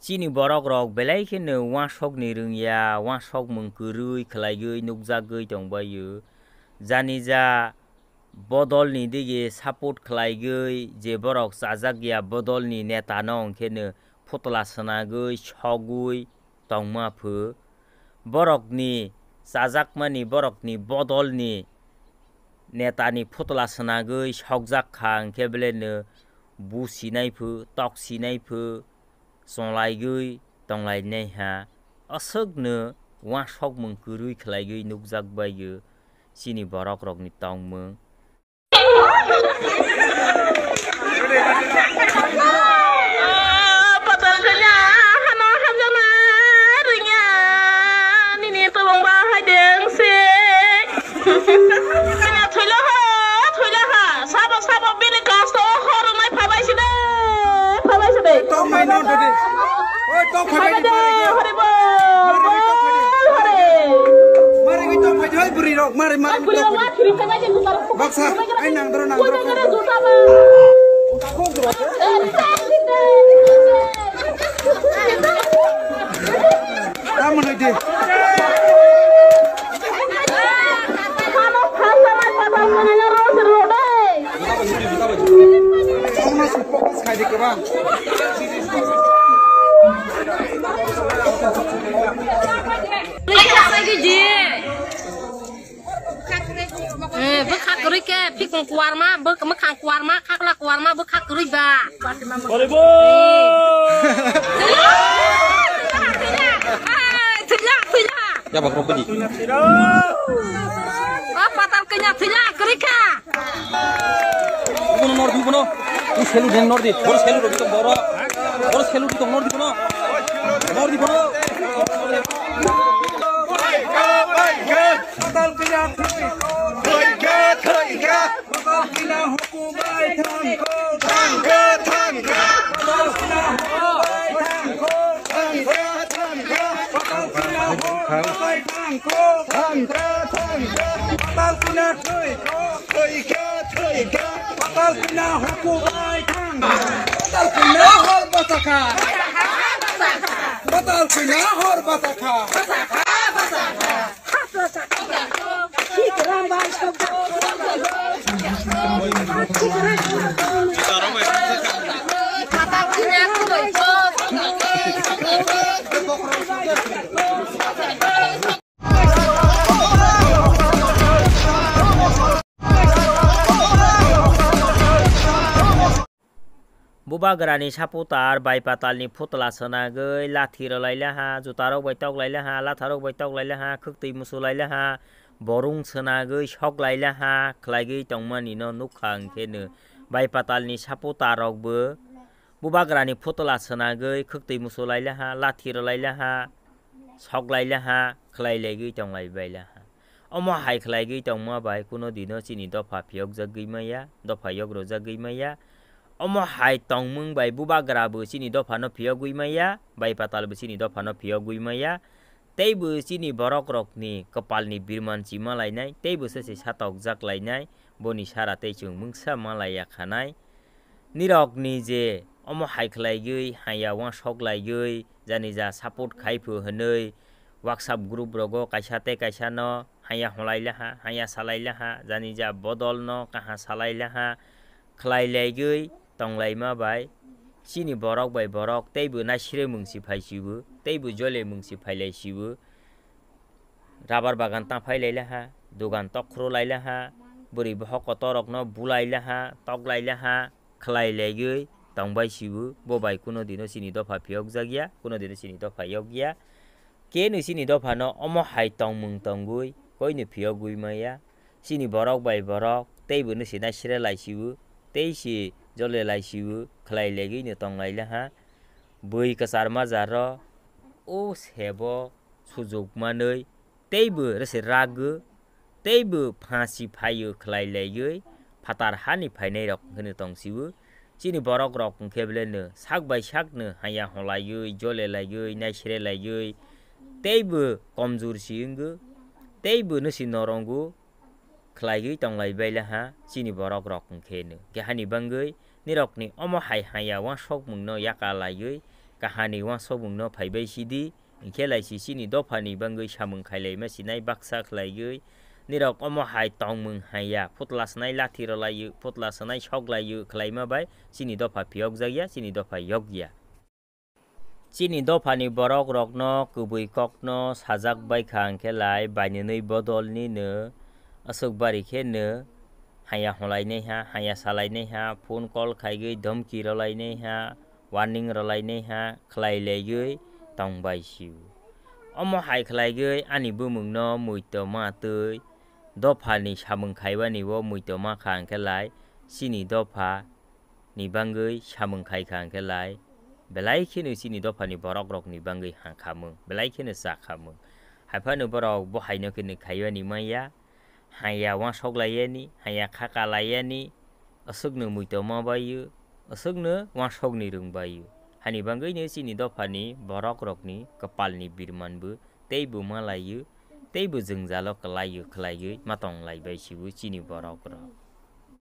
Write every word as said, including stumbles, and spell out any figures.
Chini borok rok belai kheno uansuk ni rwngya, uansuk mung kwrwi khwlaiwi nukjagwi tongbaio. Janija bodol ni dige support khwlaiwi je borok chajak ya bodol ni neta no hwnkhe no phutla swnagwi sogwi tongma phu. Borok ni chajakmani, borok ni bodol ni neta ni phutla swnagwi sokjak kha hwnkhe belai no businai phu, toksinai phu, chonglaiwi tonglainaiha. Aswkno uansukmung kwrwi khwlaiwi nukjakbaio chini borokrokni tongmung. Patal kanya hano hamjana ringya nini tolong bahai deng se. Thwilaha, thwilaha, sabo, sabo, bini kasto, horo mai phabai side, phabai side. Tong mai no dodi. Oi, tong phabai di, mari. Hore bo. Mari, tong phabai di. Hore. Mari, tong phabai di, oi, buri rok, mari, mari, tong phabai di. Baksa, ai nang doro, nang doro. Tamo nai de. Tamo na si focus khai de kebang. Eh, bwkha kwrwi khe, phikung kuarma, bwk-, mwkhang kuarma, khakla kuarma, bwkha kwrwi ba. Thwila, thwila, thwila. Yabak rok bini. O patal kanya thwila kwrwi kha. Bono nor di, bono. Ni selu den nor di. Bor selu rok tong boro. Bor selu rok tong nor di bono. Nor di bono. Patal kanya thwila. Thwila, thwila. Patal kanya hukubai thangkho. Thangkho, thangkho. Patal kanya hukubai thangkho. Thangkho, thangkho. Patal kanya hukubai thangkho. Thangkho, thangkho. Patal kanya thwikho. Thwikho, thwikho. Patal kanya hukubai thangkho. Patal kanya hor bwsakha. Patal kanya hor bwsakha. Bubagrani supporter bai patalni phutla swnagwi lathi rwlailaha, jutarok bai toklailaha, latharok bai toklailaha, khwktwi musulailaha, borung swnagwi soklailaha, khlaigwi tongmanino nukha hwnkhe bai patalni supporter rokbo bubagrani phutla swnagwi khwktwi musulailaha, lathi rwlailaha, soklailaha, khlailaigwi tonglailaha. Omo hai khlaigwi tongma bai kuno dino chini dopha phiyokjagwi maya, dopha yokrojagwi maya. Omo hai tongmung bai bubagra bo chini dopha no phiyogwi maya, bai patal bo chini dopha no phiyogwi maya. Tei bo chini borok rokni kwpal ni birman chi malainai, tei bo se se satokjak lainai, boni sara tei chwng mungsa malaiya khanai. Nirok ni je omo hai khlaigwi, haya uansok laiwi, jani ja support khai phu hwnwi, WhatsApp group rogo kaisa tei kaisa no haya holai laha, haya salai laha, jani ja bodol no kaha salai laha, khlai laigwi tonglaima bai, chini borok bai borok teibo naisire mungsi phai sibo, teibo jole mungsi phailai sibo, rabar bagan ta phai lai laha, dogan tok khro lai laha, bwrwi bohok kotor rok no bulai laha, tok lai laha, khlai laigwi tongbai sibo, bo bai kuno dino chini dopha phiyok jak ya, kuno dino chini dopha yok ya. Khe nw chini dopha no omo hai tongmung tongwi koi nw phiyogwi maya. Chini borok bai borok teibo nw se naisire lai sibo, tei se jole lai sibo, khlai laigwi nw tong lai laha. Bwi kwchar majaro o sebo sujuk manwi teibo rwse ragwi teibo phansi phaio khlai laiwi phatar hani phainai rok hwnwi tong sibo. Chini borok rok hwnkhe belai no sak bai sak no haya holaiwi, jole laiwi, naisire laiwi, teibo komjor si wngwi, teibo no si norongo khlaiwi tong lai bai laha chini borok rok hwnkhe no. Khe hani bangwi nirok ni omo hai haya uansok mung no yaka laiwi, Kahani uansukmungno phaibai sidi, hinkhe laisi chini dophani bangwi samung khailaima sinai baksa khlaiwi, nirok omo hai tongmung haiya, phutla swnai lathi rwlaiwi, phutla swnai soklaiwi khlaima bai chini dopha phiyokjakya, chini dopha yokya. Chini dophani borokrokno kwbwi kokno sajak bai kha hinkhe lai, bainwnwi bodol nino aswk bari khe no haya holainaiha, haya salainaiha, phone call khaigwi dhomki rwlainaiha, warning rwlainaiha khlai laiwi tong bai sio. Omo hai khlaigwi ani bumungno muitu ma twi dophani samung khaibani o muitu ma kha hinkhe lai chini dopha ni bangwi samung khai kha hinkhe lai belai kheno chini dophani borokrokni bangwi hang khamung, belai kheno cha khamung. Haiphano borok bo haino kheno khaibani manya, haya uansuk laiyani, haya khaka laiyani, aswkno muitu ma baio, aswkno uansukni rwng baio. Hani bangwino chini dophani borokrokni kwpalni birmanbo teibo ma laio, teibo jwngjalo kwlaio khlaiwi ma tong lai bai sio chini borokrok.